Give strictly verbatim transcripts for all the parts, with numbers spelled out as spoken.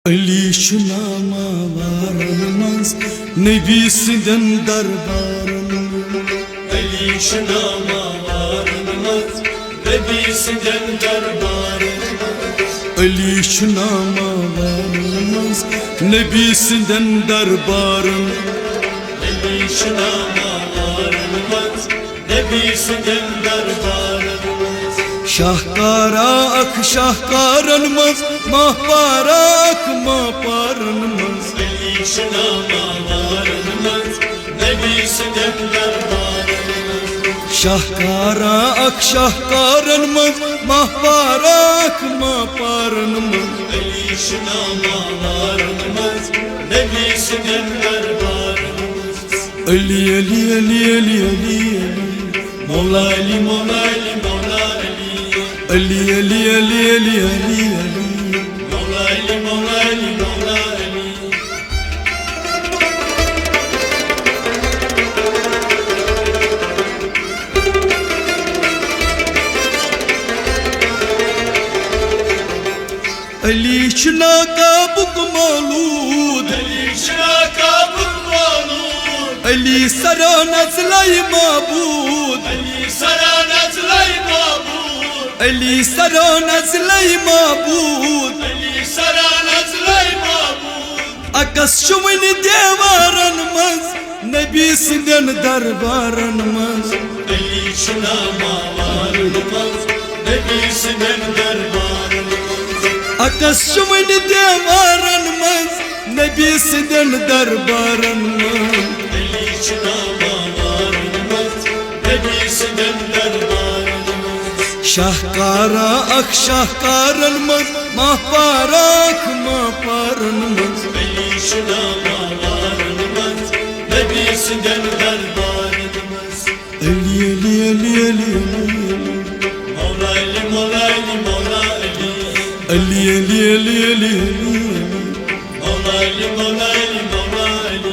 علی چھُ ناماوارن منٛز نبی سٕنٛدٮ۪ن دربارن منٛز۔ علی چھُ ناماوارن منٛز نبی سٕنٛدٮ۪ن دربارن منٛز۔ علی چھُ ناماوارن منٛز نبی سٕنٛدٮ۪ن دربارن۔ علی چھُ ناماوارن منٛز نبی سٕنٛدٮ۪ن دربارن منٛز۔ شاہکارا اکھ شاہکارن منٛز، ماہپارا اکھ ماہپارن منٛز۔ علی چھُ ناماوارن منٛز نبی سٕنٛدٮ۪ن دربارن منٛز۔ شاہکارا اکھ شاہکارن منٛز، ماہپارا اکھ ماہپارن منٛز۔ علی چھُ ناماوارن منٛز نبی سٕنٛدٮ۪ن دربارن منٛز۔ علی، علی، علی، علی، علی، علی۔ مولا علی، مولا علی، مولا علی۔ علی، علی، علی، علی، علی، علی۔ مولا علی، مولا علی، مولا علی۔ علی چھُ ناقابُک مولوٗد۔ علی چھُ ناقابُک مولوٗد۔ علی سرا نزلے معبوٗد۔ علی سرا نزلے معبوٗد۔ علی سرا نزلے معبوٗد۔ علی سرا نزلے معبوٗد۔ عکس چھُ وُنہِ دیوارن منٛز نبی سٕنٛدٮ۪ن دربارن منٛز۔ علی چھُ ناماوارن منٛز نبی سٕنٛدٮ۪ن دربارن منٛز۔ عکس چھُ وُنہِ دیوارن منٛز نبی سٕنٛدٮ۪ن دربارن منٛز۔ علی چھُ ناماوارن منٛز نبی سٕنٛدٮ۪ن دربارن منٛز۔ شاہکارا اکھ شاہکارن منٛز، ماہپارا اکھ ماہپارن منٛز۔ علی چھُ ناماوارن منٛز نبی سٕنٛدٮ۪ن دربارن منٛز۔ علی، علی، علی، علی، علی، علی۔ مولا علی، مولا علی، مولا علی۔ علی، علی، علی، علی، علی، علی۔ مولا علی، مولا علی، مولا علی۔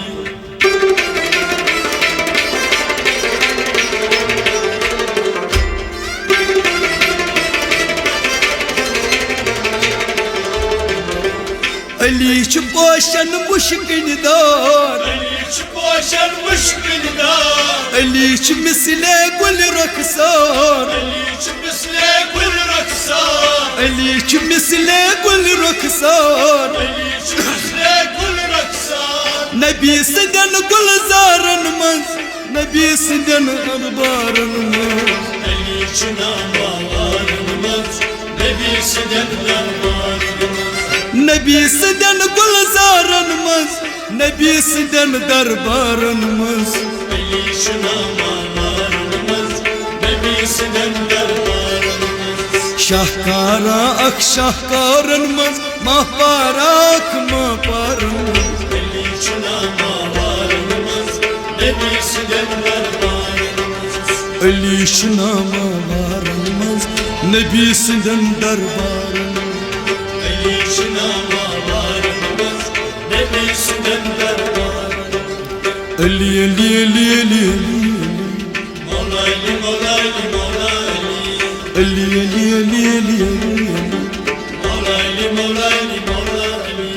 علی چھُ پوشن مُشکِنۍ دار۔ علی چھُ پوشن مُشکِنۍ دار۔ علی چھُ مثلے گُلِ رخسار۔ علی چھُ مثلے گُلِ رخسار۔ علی چھُ مثلے گُلِ رخسار۔ علی چھُ مثلے گُلِ رخسار۔ نبی سٕنٛدٮ۪ن گُلزارن منٛز، نبی سٕنٛدٮ۪ن دربارن منٛز۔ علی چھُ ناماوارن منٛز نبی سٕنٛدٮ۪ن دربارن منٛز۔ نبی سٕنٛدٮ۪ن گُلزارن منٛز، نبی سٕنٛدٮ۪ن دربارن منٛز۔ علی چھُ ناماوارن منٛز نبی سٕنٛدٮ۪ن دربارن منٛز۔ شاہکارا اکھ شاہکارن منٛز، ماہپارا اکھ ماہپارن منٛز۔ علی چھُ ناماوارن منٛز نبی سٕنٛدٮ۪ن دربارن منٛز۔ علی چھُ ناماوارن منٛز نبی سٕنٛدٮ۪ن دربارن منٛز۔ علی چھُ ناماوارن منٛز نبی سٕنٛدٮ۪ن دربارن منٛز۔ علی، علی، علی، علی، علی۔ مولا علی، مولا علی، مولا علی۔ علی، علی، علی، علی، علی، علی۔ مولا علی، مولا علی، مولا علی۔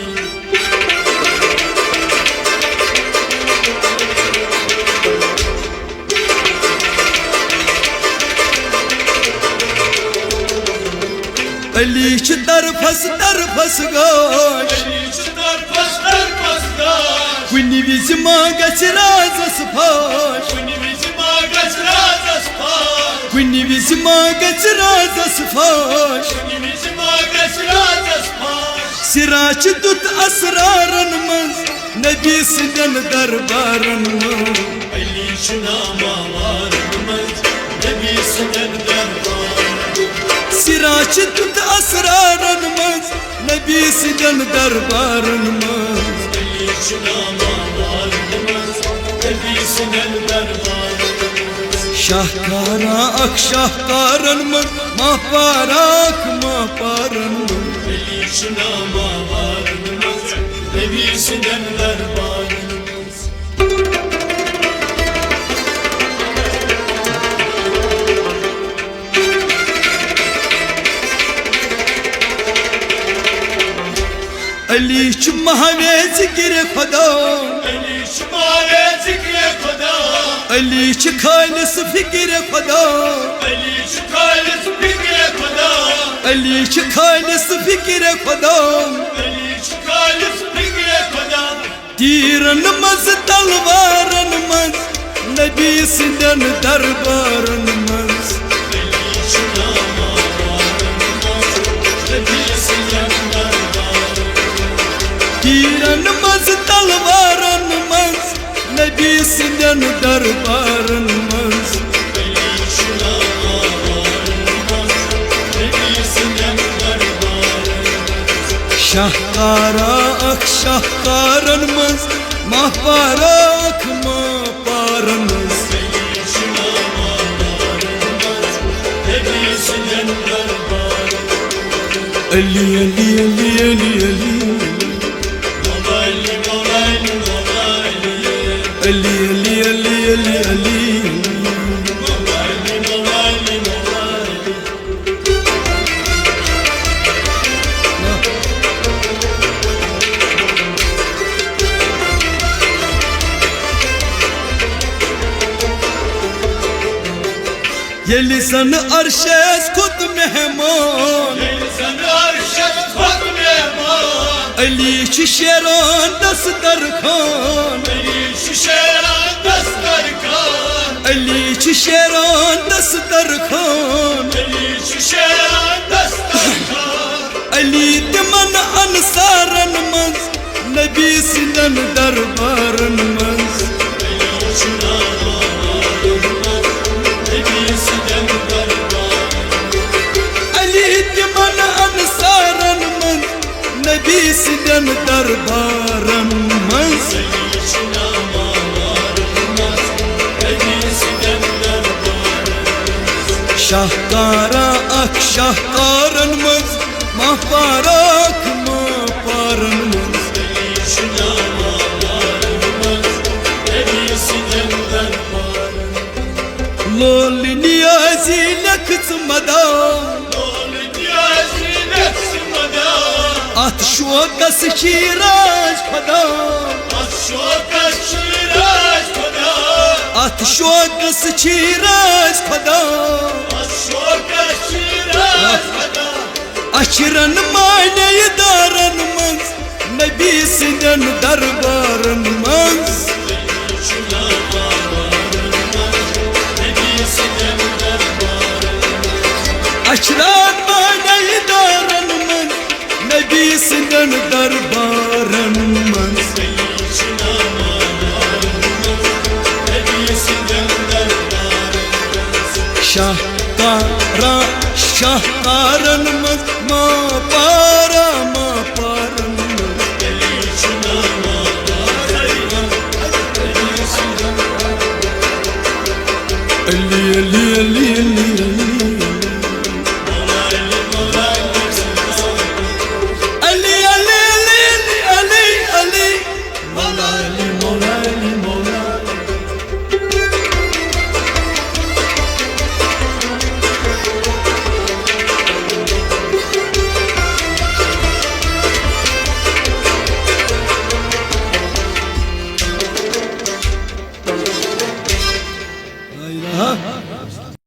علی چھُ طرفس طرفس گاش۔ علی چھُ طرفس طرفس گاش۔ کُنہِ وِزِ ما گژھِ رازس فاش۔ کُنہِ وِزِ ما گژھِ رازس فاش۔ کُنہِ وِزِ ما گژھِ رازس فاش۔ کُنہِ وِزِ ما گژھِ رازس فاش۔ سِرا چھُ دیُت اسرارن منٛز نبی سٕنٛدٮ۪ن دربارن منٛز۔ علی چھُ ناماوارن منٛز نبی سٕنٛدٮ۪ن دربارن منٛز۔ سِرا چھُ دیُت اسرارن منٛز نبی سٕنٛدٮ۪ن دربارن منٛز۔ علی چھُ ناماوارن منٛز نبی سٕنٛدٮ۪ن دربارن منٛز۔ شاہکارا اکھ شاہکارن منٛز، ماہپارا اکھ ماہپارن منٛز۔ علی چھُ ناماوارن منٛز نبی سٕنٛدٮ۪ن دربارن منٛز۔ علی چھُ محوِ ذِکرِ خۄدا۔ علی چھُ خالص فِکرِ خۄدا۔ علی چھُ خالص فِکرِ خۄدا۔ تیٖرن منٛز، تلوارن منٛز، نبی سٕنٛدٮ۪ن دربارن منٛز۔ تیٖرن منٛز، تلوارن منٛز، نبی سٕنٛدٮ۪ن دربارن منٛز۔ شاہکارا اکھ شاہکارن منٛز، ماہپارا اکھ ماہپارن منٛز۔ علی، علی، علی، علی، علی۔ علی، علی، علی، علی، علی۔ ییٚلہِ زن عرشس کھوٚت مہمان، ییٚلہِ زن عرشس کھوٚت مہمان۔ علی چھُ شیران دسترخوان۔ علی چھُ شیران دسترخوان۔ علی چھُ شیران دسترخوان۔ علی چھُ شیران دسترخوان۔ علی تِمن انصارن منٛز، نبی سٕنٛدٮ۪ن دربارن منٛز۔ علی تِمن انصارن منٛز، نبی سٕنٛدٮ۪ن دربارن منٛز۔ شاہکارا اکھ شاہکارن منٛز، ماہپارا اکھ ماہپارن منٛز۔ لول نیازی لیکھ ژٕ مدام۔ اتھ شوقس چھی راز خۄدا۔ اتھ شوقس چھی راز خۄدا۔ اچھرن مانے دارن منٛز، نبی سٕنٛدٮ۪ن دربارن منٛز۔ اچھرن مانے دارن منٛز، نبی سٕنٛدٮ۪ن دربارن منٛز۔ شاہکارا، شاہ